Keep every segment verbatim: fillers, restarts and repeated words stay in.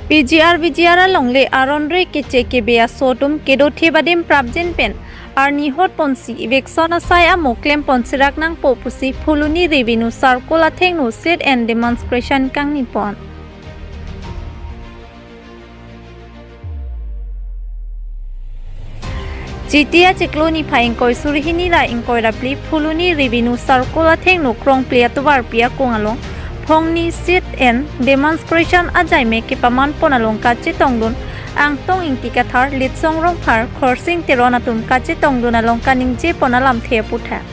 P G R V G R alongle aron re keche kebe aso atum kedothe badim prapjin pen arni hot ponsi eviction asai amo klem pon serak nangpo pusi Phuloni Revenue Circle athengno sit-in demonstration kangni pon. Chiti achiklo niphai ingkoi suri hini ra ingkoi ra phli Phuloni Revenue Circle athengno Krongpli atovarpi akung along phongni sit-in demonstration ajai me kepaman pon along kachetongdun Angtong Ingti Kathar, Litsong Rongphar, Khorsing Teron atum kachetongdun along kaningje pon alamthe aputhak.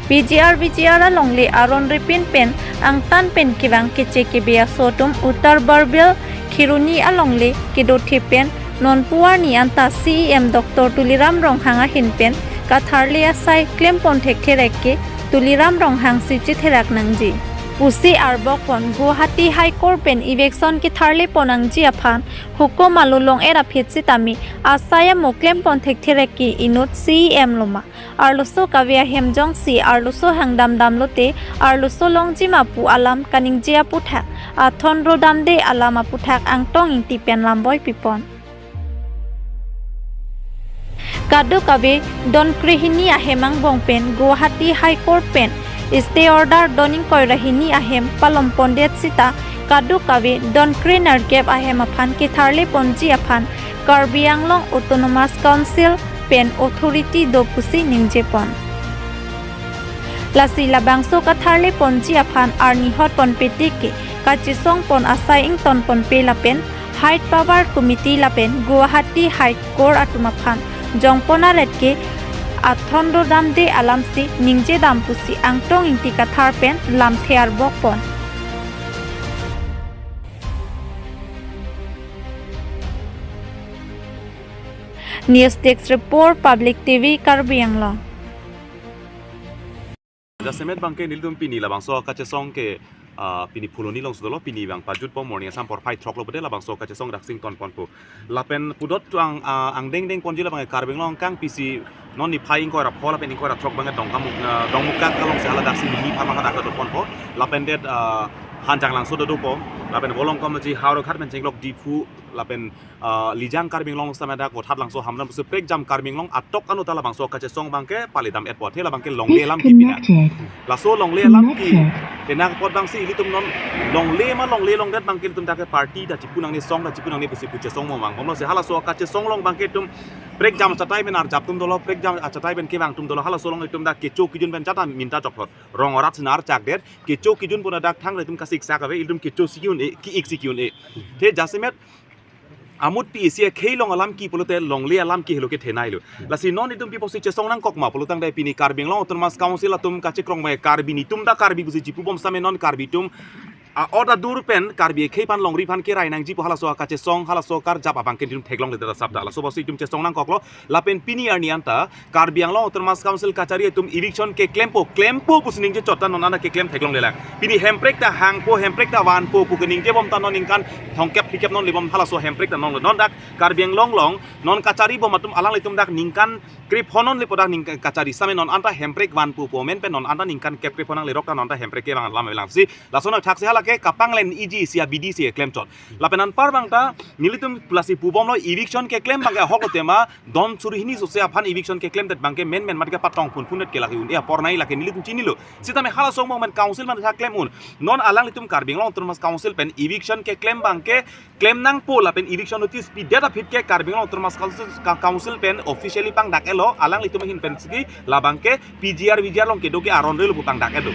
P G R V G R alongle aron repin pen angtan pen kevang keche kebe aso atum Uttar Barbil Kheroni alongle kedothe pen nonpu arni anta C E M Doctor Tuliram Ronghang ahin pen katharle asai klem pon thekthe rek ke Tuliram Ronghang si chetherak nangji pusi arbok pon. Guwahati High Court pen eviction ketharle pon nangji aphan hukum alo long-et aphi sitame asai amo klem pon thekthe rek ke inut C E M loma arloso kave ahem jongsi arloso hangdam damlote arloso longji ma pu alam kaningje aputhak, athon rodamde alam aputhak Angtong Ingti pen lamboi pipon. Kadokave don krehini ahem angbong pen Guwahati High Court pen stay order don ingkoi ra hini ahem palom pondet sita kadokave don krenerkep ahem aphan ketharle ponji aphan Karbi Anglong Autonomous Council pen authority do pusi ningje pon. Lasi labangso katharle ponji aphan arni hot pon pete ke kachesong pon asai ington ponpe lapen High Power Committee lapen Guwahati High Court atum aphan jongpon aret ke athon rodamde alamsi ningje dam pusi Angtong Ingti Kathar pen lamthe arbok pon. News Desk Report, Public T V, Karbi Anglong. Jasemet bangke nelitum pini labangso kachesong ke, ah, pini Phuloni alongsi dolo, pini bang pajut po morning asam porphai throk lo bede labangso kachesong daksing ton ponpo. Lapen pudot tu ang, ah, angdengdeng ponji labang Karbi Anglong kang pisi non niphai ingkoi ra pho lapen ingkoi ra throk bangke Dongkamuk, ah, Dongmukak alongsi hala daksi mini pharma hadak do ponpo. Lapen det, ah, Hanjanglangso dopo. Lapen Volongkom ji Howraghat pen chenglok Diphu lapen, ah, Lijang Karbi Anglong sampai dak Vothatlangso Hamren pusi prekjam Karbi Anglong atok anu ta labangso kachesong bangke pali dam-et po. Athe labangke longle alam kipina. Laso longle alam ki penang apot bangsi ilitum non longle ma longle longdet bangke ilitum dak ke party ta chipu nangne, song ta chipu nangne pusi pu chesong mo mang. Bomlo si halaso kachesong along bangke itum prekjam achatai pen arjap atum dolo, prekjam achatai pen kevang atum dolo, halaso along itum dak kecho kejun pen jata minta chokthot. Rong orat sinar chakdet, kecho kejun pon dak thangle itum kasik sak ave, itum kecho si ke-un-e, ki-ik si ke-un-e. Athe jasemet amut pi isi akhei along alam ki pulote longle alam ki helo kethenei lo. Lasi non itum pi pusi chesong nangkok ma pulotangte pini Karbi Anglong Autonomous Council atum kachekrong mai Karbi, netum ta Karbi pusi chipu bom same non Karbi atum a-ot adur pen Karbi akhei aphan longri aphan kerai nangji pu halaso kachesong, halaso karjap abangke itum theklongle ta sap ta. Laso pusi itum chesong nangkoklo. Lapen pini arni anta Karbi Anglong Autonomous Council kachari atum eviction keklempo, klempo pusi ningje chot ta non anta keklem theklonglelang. Pini hemprek ta hangpo, hemprek ta vanpo pu keningje bom ta non ningkan thomkep phlikep non le bom halaso hemprek ta non, non dak Karbi Anglong along non kachari bom atum alanglitum dak ningkan krepho non lepo dak ningkan kachari same non anta hemprek vanpo pu amen pen non anta ningkan kep krepho nanglerok ta non anta hemprek kevang alam avelang si. Lason athaksi halake kapanglen iji isi abidi si keklem chot. Lapen anpar bang ta nelitum lasi pu bomlo eviction keklem bangke ahok lo tema don suri hini sose aphan eviction keklemdet bangke men men mat kepatong phunphundet ke lake un-e apor nei lake nelitum chinilo. Sitame halaso angbong pen council man tha klem un. Non alanglitum Karbi Anglong Autonomous Council pen eviction keklem bangke klem nangpo lapen eviction notice pidet aphi ke Karbi Anglong Autonomous Council, ka-, Council pen officially pangdak-etlo, alanglitum ahin pen sigi labangke P G R V G R along kedo ke aron relo pu pangdak-et do.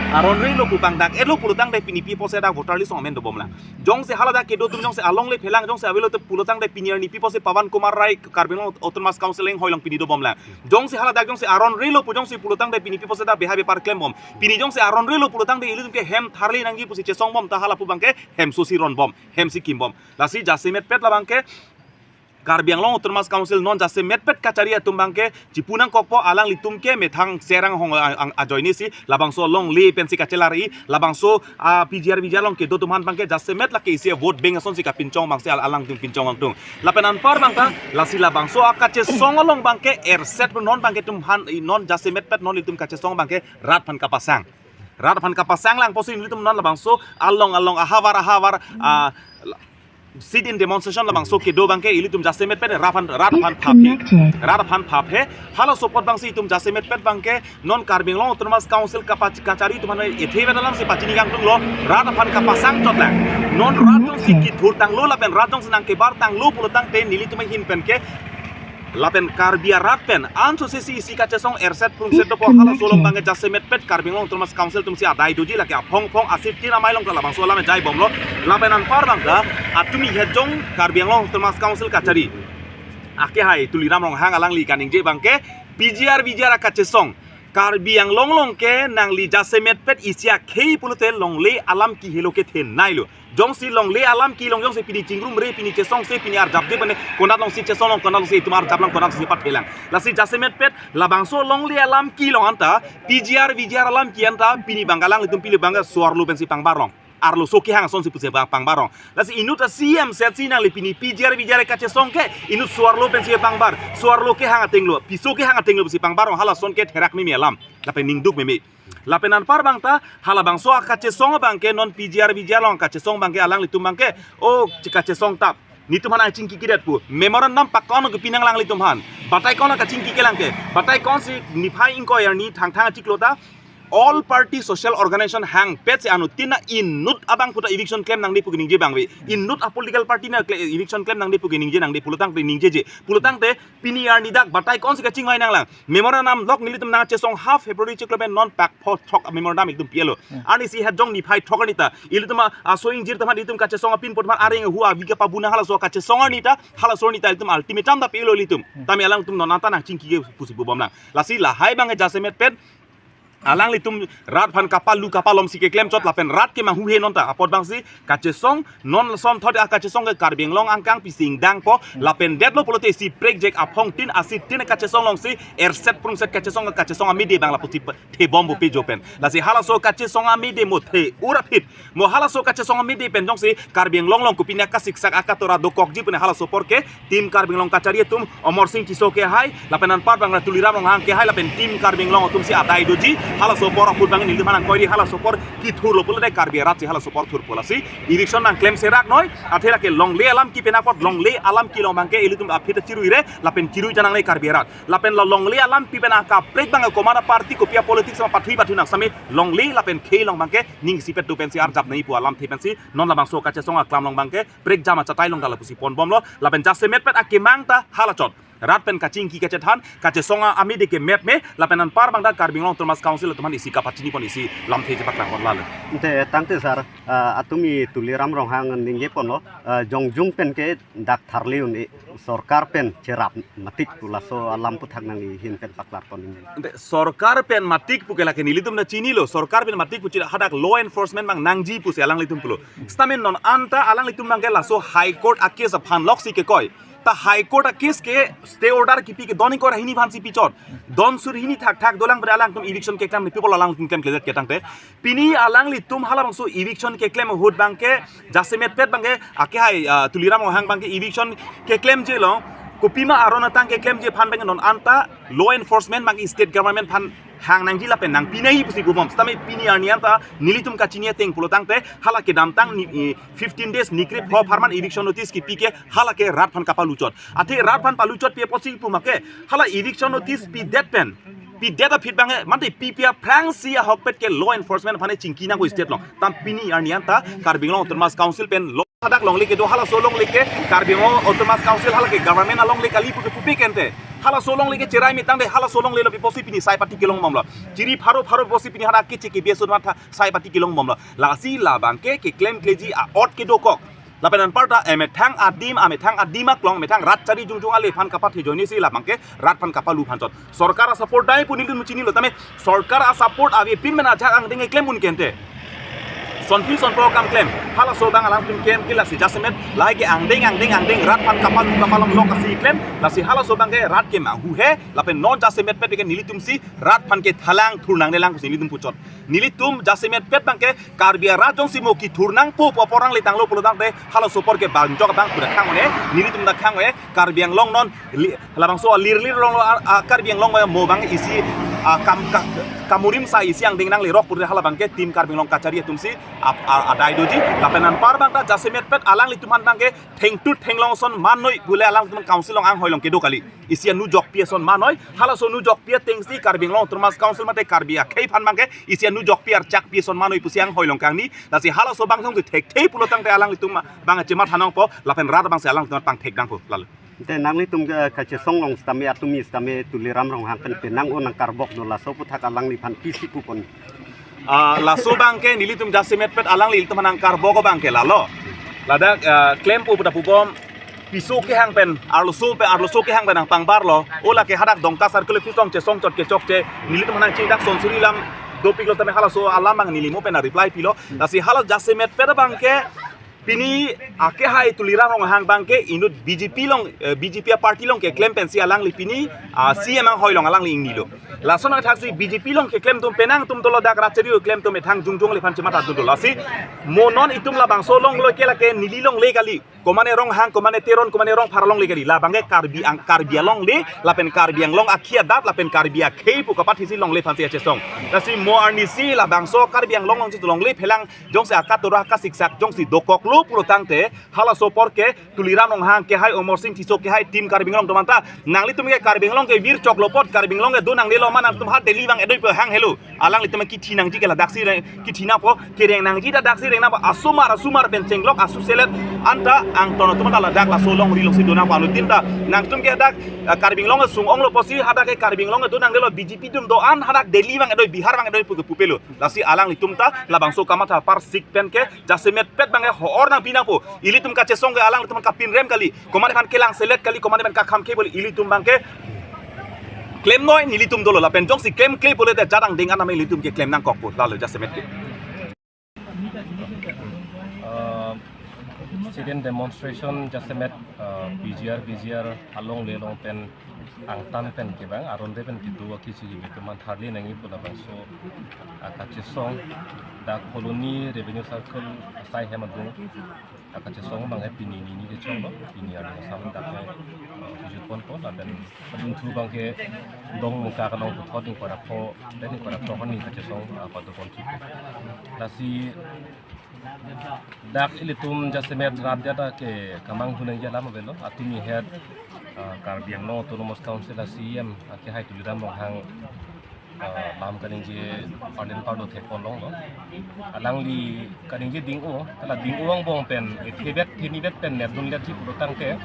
Aron relo pu pangdak-etlo pulotangte pini pi pusi dak voter list along amen dobomlang. Jongsi haladak kedo atum jongsi alongle phelang jongsi avelo te pulotangte pini arni pi pusi Pawan Kumar Rai Karbi Anglong Autonomous Council inghoi along pini dobomlang. Jongsi haladak jongsi aron relo pu jongsi pulotangte pini pi pusi dak beha bepar klembom. Pini jongsi aron relo pulotangte ilitum ke hem tharle nangji pusi chesong bom ta hala pu bangke hem susi ron bom, hem si kim bom. Lasi jasemetpet labangke Karbi Anglong Autonomous Council non jasemetpet kachari atum bangke chipu nangkokpo alanglitum ke methang serang hong a-, ang ajoine si labangso longle pensi kachelar-i labangso, ah, P G R V G R along kedo atum aphan bangke jasemet lake isi vote bank asonsi kapinchong bangsi al-, alangtum pinchong angtung. Lapen anpar bang ta lasi labangso akachesong along bangke erset non bangke itum aphan non jasemetpet non itum kachesong bangke rat aphan kapasang. Rat aphan kapasang lang pusi nelitum non labangso along along ahavar ahavar, ah, sit-in demonstration labangso kedo abangke ilitum jasemet pet rat aphan, rat aphan phaphe. Rat aphan phaphe. Halaso apot abangsi itum jasemet pet abangke non Karbi Anglong Autonomous Council kapa-, kachari atum aphan ethe vet alamsi pachini kangtunglo, rat aphan kapasang chotlang. Non rat jongsi kethur tanglo lapen rat jongsi nangkebar tanglo pulotangte nelitum ahin penke lapen Karbi arat pen ansose isi kachesong erset prungset dopo, halaso along abangke jasemet pet Karbi Anglong Autonomous Council atumsi adai doji, lake aphong phong asit tin amei along ta labangso alam jaibomlo. Lapen anpar abangta atumi het jong Karbi Anglong Autonomous Council kachari akehai Tuliram Ronghang alangli kaningje abangke P G R V G R akachesong Karbi Anglong along ke nangli jasemet pet isi akhei pulote longle alam ke helo kethenei lo. Jongsi longle alam kelong jongsi pini chingrumre, pini chesongse, pini arjapje pene, konat alongsi chesonglong, konat alongsi itum arjaplang, konat alongsi pathelang. Lasi jasemet pet labangso longle alam kelong anta, P G R V G R alam ke anta pini abang alanglitum pilo abangke so-arlo pensi pangbarlong. Arloso kehang asonsi pusi pang-, pangbarlong. Lasi inut a-C M set si nangli pini P G R V G R kachesong ke inut so-arlo pensi pangbar, so-arlo kehang atenglo, piso kehang atenglo pusi pangbarlong, halason ke therak meme alam. Lapen ningduk meme. Lapen anpar abangta halabangso akachesong abangke non P G R V G R along kachesong abangke alanglitum abangke, o, chi kachesong tap. Netum aphan chingki kedet pu. Memorandum pakon ke pinang alanglitum aphan. Batai kon kachingki kelang ke. Batai konsi niphai ingkoi arni Thangthang achiklo ta all party social organization hangpet si anuttin inut abang puta eviction klem nangji pu keningje abang ave. Inut a-political party na kle-, eviction klem nangji pu keningje nangji pulotangte ningjeje. Pulotangte pini arni dak batai konsi kachinghoi nanglang. Memorandum lok nelitum nangchesong half February chiklo pen non pak pho throk memorandum ilitum pilo. Arnisi het jong niphai throk arni ta ilitum a-, aso ingjir teman ilitum kachesong apin pot man areng hu avi kapabuna halaso kachesong arni ta, halaso arni ta ilitum ultimatum ta pilo ilitum. Tame alangtum non anta nangchingki ke pusi pubomlang. Lasi lahai abangke jasemet pet alanglitum rat aphan kapalu kapalomsi keklem chot lapen rat kemanghuhe non ta apot abangsi kachesong non sonthot akachesong ke Karbi Anglong angkang pisi ingdangpo lapen detlo pulote isi prekjak aphong tin asit tin kachesong alongsi erset prungset kachesong, kachesong amide abang lapusi pe-, thebom bope jopen. Lasi halaso kachesong amide mo the-ur aphi mo halaso kachesong amide pen jongsi Karbi Anglong along kopine kasiksak akatora dokokji pune halaso apor ke Team Karbi Anglong kachari atum Amarsing Tisso akehai, lapen anpar abang Tuliram Ronghang akehai, lapen Team Karbi Anglong atumsi adai doji, halaso apor ahut abang nelitum aphan nangkoiri, halaso apor kethurlo pulote Karbi arat si halaso apor thurpo lasi. Eviction nangklem serak noi, athe lake longle alam ke pen apot longle alam kelong abangke ilitum aphi ta chiruire, lapen chirui ta nangne Karbi arat. Lapen lo longle alam ke pen akaprek abang komat a-party kopi a-politics ma pathui pathui nang same longle lapen khei along abangke ning isipet do pensi arjap nangji pu alamthe pensi non labangso kachesong aklam along abangke prekjam achatai along ta lapusi ponbomlo, lapen jasemet pet akemang ta halachot. Rat pen kachingki kachethan, kachesong amide ke map me, lapen anpar abang ta Karbi Anglong Autonomous Council atum aphan isi kapachini pon isi lamthe chepaklangpon lalo. Ante tangte sir, ah, atumi Tuliram Ronghang ningje ponlo, ah, jongjung pen ke dak tharli un-e sorkar pen cherap matik pu laso alam aphuthak nangli ahin pen paklar pon ningje. Ante sorkar pen matik pu ke lake nelitum ta chinilo, sorkar pen matik pu chira hadak law enforcement abang nangji pusi alanglitum pulo. Sitame non anta alanglitum abangke laso High Court a-case aphan loksi kekoi. Ta High Court a-case ke stay order kipi ke don ingkoi ra hini aphansi pichot. Don sur hini thakthak dolang pada alangtum eviction keklem ni people alangtum klemkledet ke tangte. Pini alanglitum halabangso eviction keklem ahut abangke jasemet pet abangke akehai, ah, Tuliram Ronghang abangke eviction keklemje along kopima aron atang keklemje aphan abangke non anta law enforcement abangke state government aphan hang nangji lapen nangpi nangji pusi pubom. Sitame pini arni anta nelitum kachini ateng pulotangte hala kedamtang ni, eh, fifteen days nikri pho apharman eviction notice kipi ke hala ke rat aphan kapaluchot. Athe rat aphan paluchotpi apotsi pu make hala eviction notice pidet pen, pidet aphi abangke mate pipi aphrangsi ahokpet ke law enforcement aphan chingki nangkok state along. Tam pini arni anta Karbi Anglong Autonomous Council pen lo hadak longle kedo halaso longle ke Karbi Anglong Autonomous Council hala ke government alongle kali pu ke pupe kente. Halaso longle ke cherai metang de halaso longle lo pi apotsi pini sai pati kelongbomlo. Chiri pharo pharo pi apotsi pini hadak ke chiki biaso matha sai pati kelongbomlo. Lasi labangke keklemkleji a-ot kedokok. Lapen anparta emethang adim, amethang adim aklong, methang rat chari jongjong ale aphan kapathe ajoinesi labangke rat aphan kapalu aphan chot. Sorkar a-support dai pu nelitum chinilo tame sorkar a-support avepin mena ajahak angdeng keklem un kente. Sonphi sonpro akam klem. Halaso abang alangtum klem ke lasi jasemet lahai ke angdeng angdeng angdeng rat aphan kapalu kapalong lok asi klem. Lasi halaso abangke rat kemanghuhe lapen non jasemet pet ke nelitumsi rat aphan kethalang thurnangnelang pusi nelitum puchot. Nelitum jasemet pet abangke Karbi arat jongsi mo kethur nangpo pu apor nangle tanglo pulotangte halaso apor ke bangjok abang pu ta khang un-e, nelitum ta khang un-e, Karbi Anglong non li-, labangso alir lir along lo a, a, Karbi Anglong mo abang isi a, kam ka, kamurim sa isi angdeng nanglerok puri hala abangke Team Karbi Anglong Kachari atumsi ap, a, adai doji. Lapen anpar abang ta jasemet pet alanglitum aphan abangke thengtut thenglong ason manoi pule alangtum council along anghoi along kedo kali. Isi anu jokpi ason manoi, halaso anu jokpi atengsi Karbi Anglong Autonomous Council mate Karbi akhei aphan abangke isi anu jokpi archakpi ason manoi pusi anghoi along kangni. Lasi halaso abang jongsi thekthe pulo tangte alanglitum abang chematha nangpo, lapen rat abangsi alanglitum pangthek nangpo, lalo. Te nanglitum ke kachesong along sitame atumi sitame Tuliram Ronghang pen penang-o nangkarbok do, laso aputhak alangliphan pisi pupon? Ah, laso abangke nelitum jasemet pet alanglitum nangkarbok abangke lalo. Ladak, ah, klempo puta pubom, piso kehang pen, arloso pen, arloso kehang pen nangpangbarlo. O lake hadak Dongka Circle office along chesong chot kechokche, nelitum nangchidak sonsuri alam dopiklo tame halaso alam abang neli mo pen reply pilo. Lasi hala jasemet pet abangke pini akehai Tuliram Ronghang abangke inut B J P along, eh, B J P aparty along keklem pensi alangli pini, ah, C M anghoi along alangli ingnilo. Lason athaksi B J P along keklem atum penang atum dolo, dak rat chari keklem atum ethang jongjong aliphan chematha atum dolo. Lasi mo non itum labangso along lo ke lake neli along le kali. Komane Ronghang, komane Teron, komane Rongphar along le kali. Labangke Karbi Ang-, Karbi along le, lapen Karbi Anglong akhei adat, lapen Karbi akhei pu kapathisi along le aphansi kachesong. Lasi mo arnisi labangso Karbi Anglong alongsi along le phelang jongsi akatora akasiksak jongsi dokoklo pulo tangte, halaso apor ke Tuliram Ronghang kehai, Amarsing Tisso kehai, Team Karbi Anglong atum anta nanglitum ke Karbi Anglong ke vir choklo apot, Karbi Anglong ke do nangnelo ma nangtum ha Delhi abang edoi pe hang helo. Alanglitum kithi nangji ke ladaksi reng, kithi nangpo, kereng nangji ta daksi reng nangpo, asomar asomar pen chenglok asu selet anta angton atum ta ladak laso alongri alongsi do nangpo, anuttin ta nangtum ke hadak, eh, Karbi Anglong sung-onglo pusi hadak ke Karbi Anglong do nangnelo, B J P atum do-an hadak Delhi abang edoi, Bihar abang edoi pu ke pupelo. Lasi alanglitum ta labangso kamatha apharsik pen ke jasemet pet abangke ho-or nangpi nangpo. Ilitum kachesong ke alanglitum kapinrem kali. Komane aphan kelang selet kali, komane aphan kakham ke boli ilitum abangke klemnoi nelitum dolo, lapen jongsi klemkle pule te jat angdeng anam ilitum keklem nangkokpo, lalo jasemet ke. Uh, sit-in demonstration jasemet, uh, P G R, V G R along le along pen angtan pen kevang, aron de pen kedo akisi kebi keman tharli nangji pu labangso, ah, kachesong dak Phuloni Revenue Circle asai hem adung, ah, kachesong abangke pini nini kechoklo, pini arni asam dak, eh, kejut ponpo, lapen adung thu abangke Dongmukak along puthot ingkoi ra pho, ingkoi ra pho kani kachesong, ah, pado ponthu. Lasi dak ilitum jasemet rat dia ta ke kamanghu nangji alam avelo, atumi het, ah, Karbi Anglong Autonomous Council a C E M akehai Tuliram Ronghang, ah, lam kaningje parlin parlo thek ponlonglo. Alangli kaningje ding-o, hala ding-o angbong pen, eh, thevet, thenivet pen nepdunletji pulo tangte,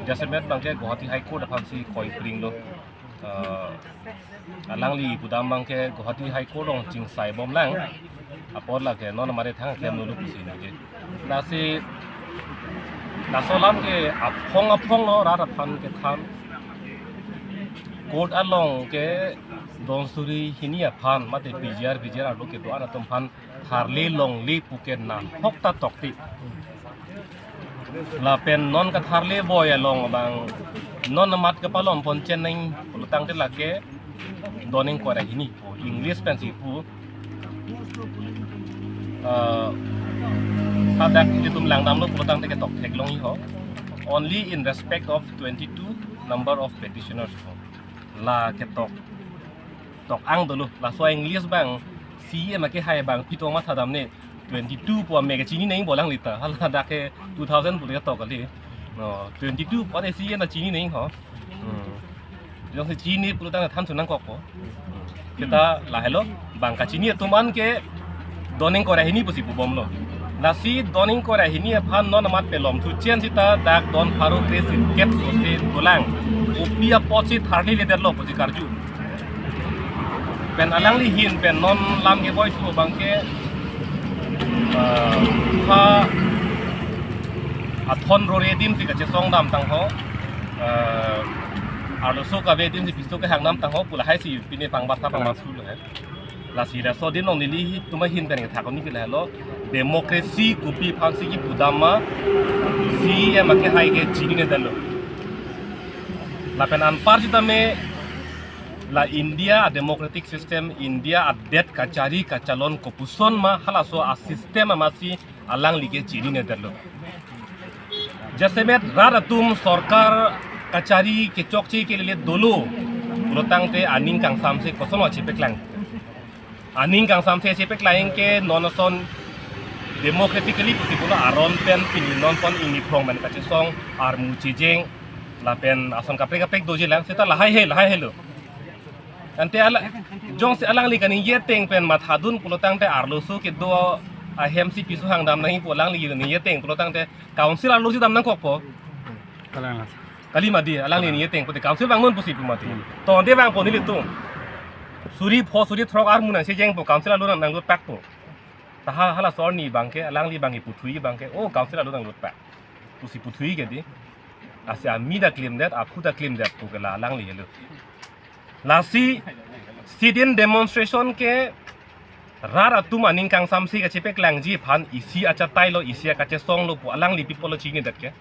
jasemet abangke Guwahati High Court aphansi koipringlo. Ah, alangli pudam abangke Guwahati High Court along chingsai bomlang. Apor lake non mare thang klem nulu pusi nangji. Lasi laso alam ke aphong aphong lo rat aphan kethan. Court along ke don suri hini aphan mate P G R, V G R arlo kedo-an atum aphan tharle longle pu ke nahok ta tokti. Lapen non katharle boi along abang non amat kepalom pon cheneng pulo tangte lake don ingkoi ra hini pu English pensi pu. Eh, hadak ilitum langdamlo pulo tangte ketok theklongji ho. Only in respect of twenty-two number of petitioners ho. La ketok tok-ang dolo. Laso English abang C E M akehai abang pitong matha damne. Twenty-two pu ame kechini nangji bolang lita. Hala dak ke two thousand pu le tok kali. No, twenty-two pu ane C E M ta chini nangji ho. Hmm. Jongsi chini pulo tangte than su nangkokpo. Hmm. Seta lahelo abang kachini atum an ke don ingkoi ra hini pusi pubomlo. Lasi don ingkoi ra hini aphan non amat pelomthu chen seta dak don pharo kre sirkep sose dolang. Kopi apotsi tharleledetlo pusi karju. Pen alangli ahin pen non lam keboithu abangke, eh, ha athon rore adim si kachesong dam tangho, eh, arloso kave adim si piso kehang dam tangho pu lahai si pine pangbarta pangbarsu lo he. Lasi laso adim along nelitum ahin pen kethak-ong ni ke lahelo, democracy kopi aphansi kipudam ma C E M akehai ke chininedetlo. Lapen anpar sitame la India a democratic system, India adet kachari kachalon kopuson ma halaso a system amatsi alangli ke chininedetlo. Jasemet rat atum sorkar kachari kechokche kelele dolo Tangte aning kangsamse koson o chepeklang. Aning kangsamse chepeklang ke non ason democratically possible aron pen pini non son ini prong men kachesong armu chijeng lapen ason kaprek kaprek doji lang seta lahai he lahai helo. Ante ala jongsi alangli kaningje ateng pen mathadun pulo tangte arloso kedo ahemsi piso hangdam nangji pu alangli ningje ateng pulo tangte council arlosi dam nangkokpo. Kalang. Kali mati, alangli ningje ateng pute council bang non pusi pu mati. Hmm. Tonde bang po nelitum. Suri pho suri throk armu nangchejengpo council arlo nang nanglutpakpo. Taha halaso arni bangke, alangli bangke puthui bangke, oh council arlo nanglutpak. Pusi puthui ke di. Asi ami ta klemdet, aphu ta klemdet pu ke la alangli helo. Lasi sit-in demonstration ke rat atum aning kangsamse kachepeklangji aphan isi achatailo, isi akachesonglo pu alangli pi apotlo chinidet ke.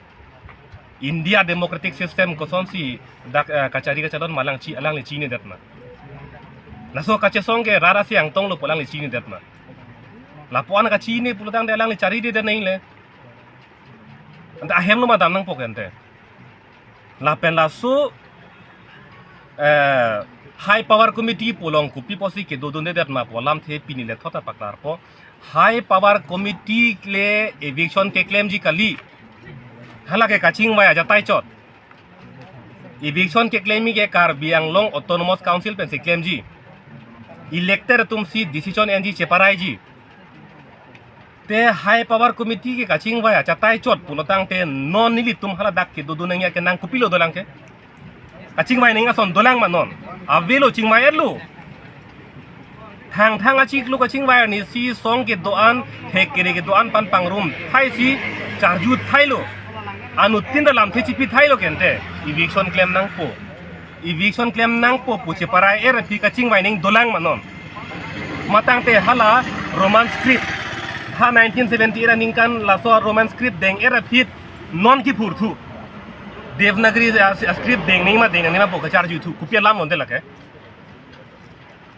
India democratic system kosonsi dak, eh, kachari kachadon ma alangli alangli chinidet ma. Laso kachesong ke rat asi angtonglo pu alangli chinidet ma. Lapu-an kachini pulo tangte alangli charidedet nangle. Ante ahemlo ma dam nangpo ke ante. Lapen laso, eh, High Power Committee pu along kopi apotsi kedodundedet ma pu alamthe pini le thot apaklarpo. High Power Committee le eviction keklemji kali. Hala ke kachingvai achatai chot. Eviction keklem ke Karbi Anglong Autonomous Council pensi klemji. Elected atumsi decision enji cheparaiji. Te High Power Committee ke kachingvai achatai chot pulo tangte non nelitum haladak kedodun nangji akenang kopilo dolang ke. Kachingvai nangji ason dolang ma non. Avelo chingvai-etlo. Thangthang achiklo kachingvai arnisi song kedo-an, thek kere kedo-an aphan pangrum thaisi charju thailo. Anuttin ta lamthe chipi thailo ke ante. Eviction klem nangpo. Eviction klem nangpo pu cheparai-er aphi kachingvai nangji dolang ma non. Matangte hala Roman script. Ha nineteen seventy-eight aningkan laso Roman script deng-er aphi non kiphurthu. Devanagari a, a script deng nangji ma deng nangji ma pu kacharjuthu. Kopi alam non de lake.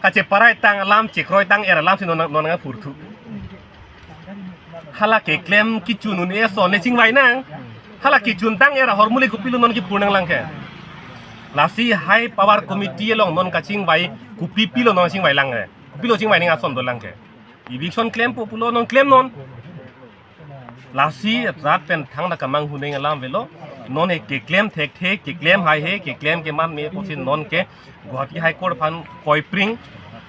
Kacheparai tang alam, chekroi tang-er alamsi non, non nangphurthu. Hala keklem kechun un-e ason le chingvai nang. Hala kechun tang-er ahormu le kopilo non kiphur nanglang ke. Lasi High Power Committee along non kachingvai kopi pilo non chingvai lang ke. Kopilo chingvai nangji ason dolang ke. Eviction klempo pulo non klem non. Lasi rat pen thangta kemanghu nangji alam avelo. Non ke keklem thekthe, keklem haihe, keklem keman me pusi non ke Guwahati High Court aphan koipring,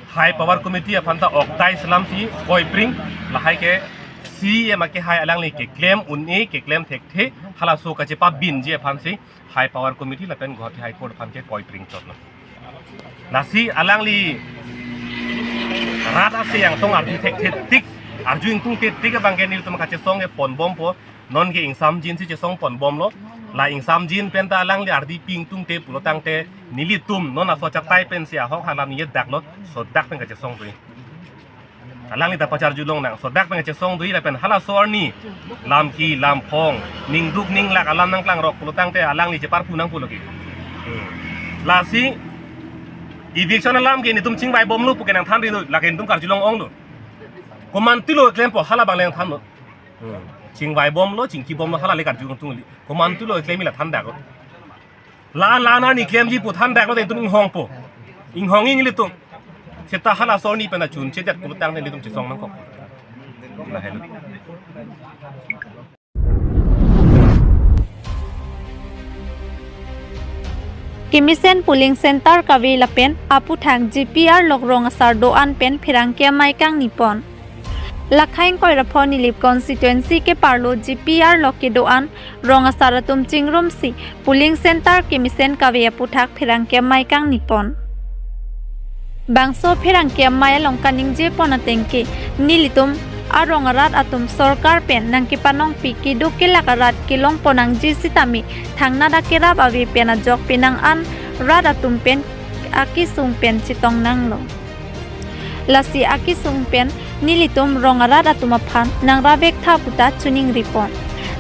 High Power Committee aphan ta oktai selamsi koipring, lahai ke C E M akehai alangli keklem un-e, keklem thekthe, halaso kachepabinji aphansi High Power Committee lapen Guwahati High Court aphan ke koipring chotlo. Lasi alangli rat asi angtong arju thekthe tik, arju ingtungte tik abangke nelitum kachesong ke ponbompo, non ke ingsamjinsi chesong ponbomlo. La ingsamjin pen ta alangli ardi pi ingtungte pulo tangte nelitum non aso achatai pensi ahok halam yedaklo, sodak pen kachesong dui. Alangli ta pacharjulong nang, sodak pen kachesong dui lapen halaso arni lamki lamphong ningduk ninglak alam nangklangrok pulo tangte alangli cheparpu nangpo lagi. Hmm. Lasi eviction alam ke nelitum chingvaibomlo pu ke nangthan ri lo, lake nelitum karjulong onglo. Komantulo klempo hala abang le nangthanlo. Hmm. Chingvaibomlo, chingkibomlo, hala le karjulong tungli. Komantulo klem-i la thandaklo. La la na ni klemji pu thandaklo, nelitum inghongpo. Inghong-i nelitum. Seta halaso arni pen achun chedet pulo tangte nelitum chesong nangkok. Lahelo. Kemesen polling center kave lapen aputhak G P R lok rong asar do-an pen pherangke amei kangni pon. Lakhai ingkoi ra pho Nilip constituency keparlo G P R lok kedo-an rong asar atum chingrumsi polling center kemesen kave aputhak pherangke amei kangni pon. Bangso pherangke amei along kaningje pon ateng ke, nelitum arong arat atum sorkar pen nangkepanongpi keduk kelak arat kelong pon nangji sitame thangnat akerap ave pen ajok penang an rat atum pen akesung pen chetong nanglo. Lasi akesung pen nelitum rong arat atum aphan nangrap-ik tha puta choningri pon.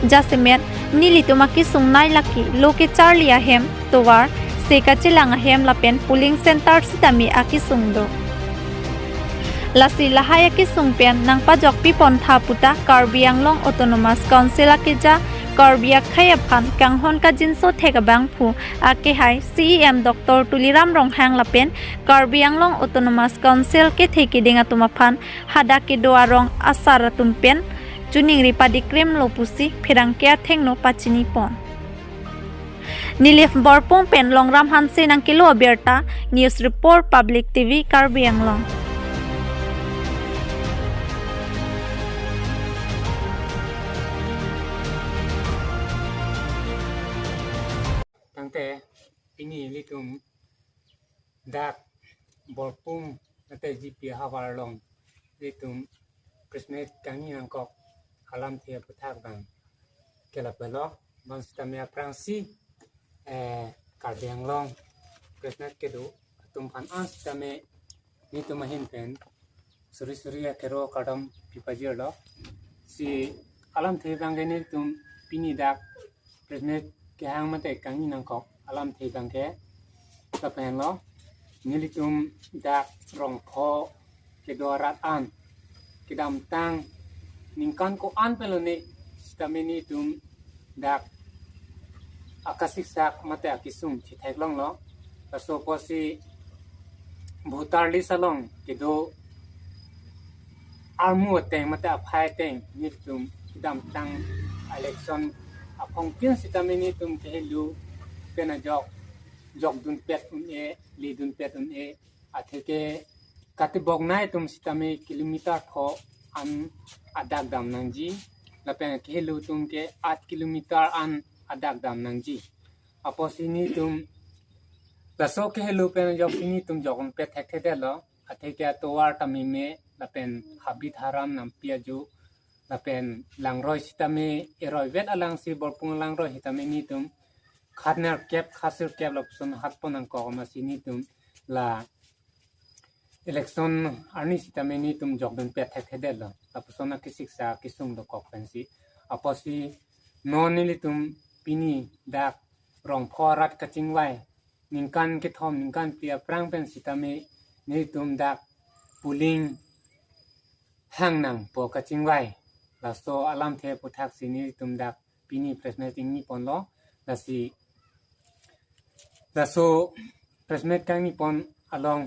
Jasemet nelitum akesung nei lake lo kecharli ahem, tovar, se kachelang ahem lapen polling center sitame akesung do. Lasi lahai akesung pen nangpajokpi pon tha puta Karbi Anglong Autonomous Council akeja Karbi akhei aphan kanghon kajinso thek abangphu akehai C E M Doctor Tuliram Ronghang lapen Karbi Anglong Autonomous Council kethe keding atum aphan hadak kedo arong asar atum pen choningri padikrim lo pusi pherangke athengno pachini pon. Nilip Borpung pen Longram Hanse nangkelo abirta, News Report, Public T V, Karbi Anglong. Tangte pini ilitum dak Borpung mate G P havar along ilitum Christmas kangni nangkok alamthe aphuthak abang kelapelo, bang sitame aphrangsi, eh, Karbi Anglong Christmas kedo atum aphan an sitame nelitum ahin pen suri suri akero kardom pipajirlo. Si alamthe abang ke nelitum pini dak Christmas kehang mate kangni nangkok alamthe abang ke lapenlo, nelitum dak Rongpho kedo arat an kedamtang ningkan ko-an pen lone sitame nelitum dak akasiksak mate akesung chetheklonglo. Laso apotsi voter list along kedo armu ateng mate aphai ateng nelitum kedamtang election aphongkin sitame nelitum kehelo pen ajok jokdunpet un-e, ledunpet un-e, atheke katibok nai atum sitame kilometer pho an adak dam nangji, lapen kehelo atum ke aat kilometer an adak dam nangji. Apotsi nelitum laso kehelo pen ajoksi nelitum jokdunpet thekthedetlo, atheke atovar tame me lapen habit haram nampi aju lapen langroi sitame eroivet alangsi Borpung langroi sitame nelitum khatnerkep khatsirkep lapuson hatpon nangkok amatsi nelitum la election arni sitame nelitum jokdunpet thekthedetlo, lapuson akisiksa kesung dokok pensi. Apotsi non nelitum pini dak Rongpho arat kachingvai ningkan kethom ningkan phli aphrang pen sitame nelitum dak polling hang nangpo kachingvai. Laso alamthe aphuthaksi nelitum dak pini press meet ingni ponlo. Lasi laso press meet kangni pon along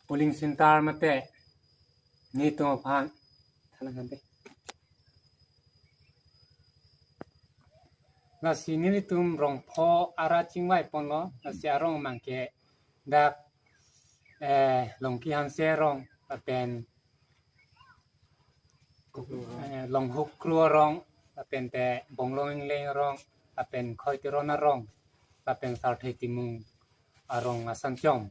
polling center mate nelitum aphan thalang hante. Lasi nelitum Rongpho arat chingvai ponlo, lasi arong abang ke dak, eh, Longki Hanse arong, lapen, eh, Longhuk Kro arong, lapen te Bonglong Ingleng arong, lapen Khoi Teron arong, lapen Sarthe Timung arong asanchom.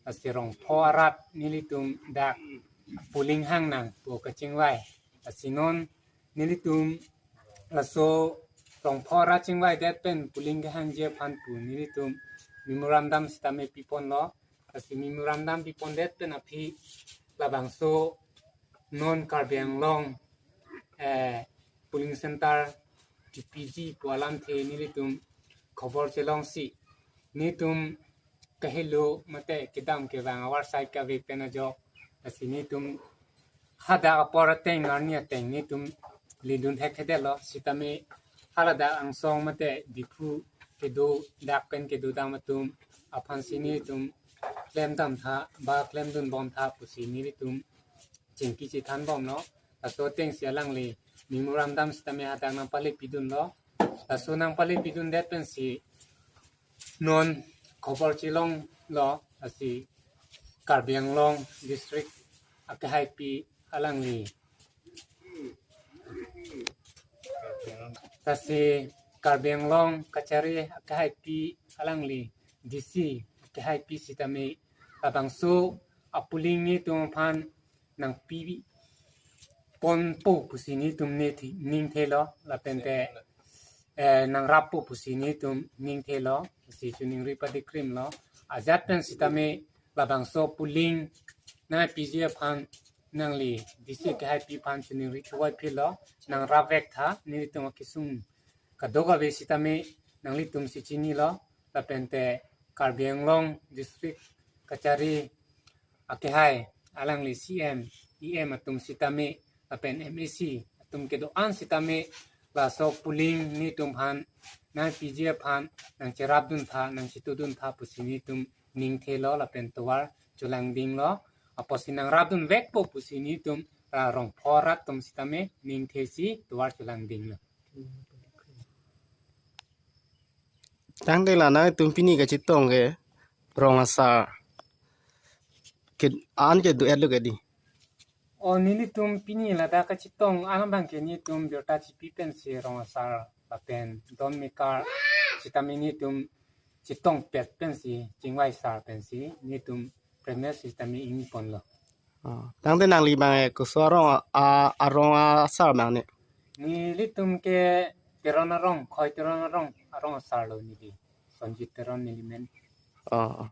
Lasi Rongpho arat nelitum dak polling hang nangpo kachingvai. Lasi non nelitum laso Rongpho arat chingvaidet pen polling kehangji aphan pu nelitum memorandum sitame piponlo. Lasi memorandum pipondet pen aphi labangso non Karbi Anglong, eh, polling center chepiji pu alamthe nelitum khobor chelongsi nelitum kahelo mate kedam kevang avarsai kave pen ajok, lasi nelitum hadak apor ateng arni ateng nelitum ledun thekthedetlo, sitame haladak angsong mate Diphu kedo dak pen kedo dam atum aphansi nelitum klemdam tha ba klemdunbom tha pusi nelitum chingki chethanbomlo. Laso atengsi alangli memorandum sitame hadak nangpale pidunlo. Laso nangpale pidundet pensi non khobor chelonglo, lasi Karbi Anglong district akehaipi alangli, lasi Karbi Anglong kachari akehaipi alangli D C akehaipi sitame labangso apolling nelitum aphan nangpiponpo pusi nelitum ne thi- ningthelo, lapen te, eh, nangrappo pusi nelitum ningthelo, si choningri padikrimlo. Ajat pen sitame labangso polling nangpiji aphan nangli D C akehaipi aphan choningri thuvoiphitlo, nangrapvek tha, nelitum akesung kadokave sitame nanglitumsi chinilo, lapen te Karbi Anglong district kachari akehai alangli C M, E M atum sitame lapen M A C atum kedo-an sitame Laso polling nelitum aphan, nang P G aphan nangcherapdun tha, nangchitudun tha pusi nelitum ningthelo lapen tovar chelangdinglo. Apotsi nangrapdunvekpo pusi nelitum ra rongphar atum sitame ningthesi tovar chelangdinglo. Tangte la nangtum pini kachetong ke rong asar ke an ke do-etlo ke dei? O, nelitum pini ladak kachetong an abang ke nelitum birta chipi pensi rong asar lapen don mekar sitame nelitum chetongpet pensi chingvai sar pensi nelitum premise sitame ingponlo. Oh, tangte nangli abang ke koso arong a, arong asar abang ne? Nelitum ke Teron arong, Khoi Teron arong, arong asarlo neli. Sonjit Teron neli men. Oh, oh.